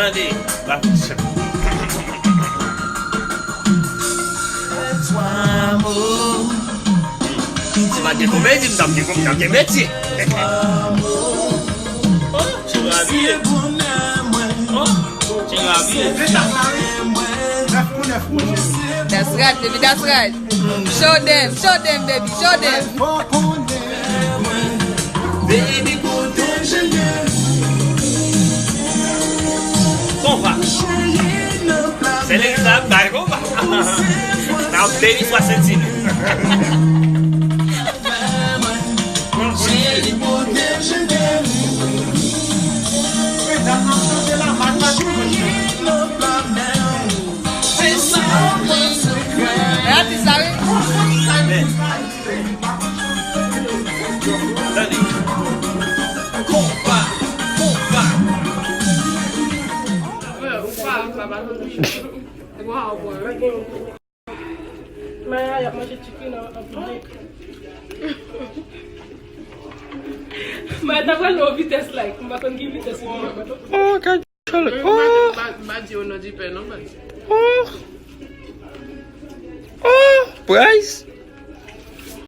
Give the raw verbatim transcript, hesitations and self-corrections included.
Tande, pa fè sa. Si pa te komedi, m t ap gen, m t ap gen metye. Oh, ti rabiye. Oh, ti rabiye. That's right, baby, that's right. Show them, show them, baby, show them. Baby, pwoteje m. Konpa. Se legliz la ap bay konpa. N ap beni swa senti nou. Medam nan chante la, mak pa tou konn chante. Men atis la, wi. Men. Tande. Konpa, konpa. Maya, y ap manje chicken an, an piblik. Maya ta pral nan vitès like, m pa konn ki vitès li. Oh, gad. Chale. Oh. Ba, ba di yo non di pè non, ba di. Oh. Oh, Bryce.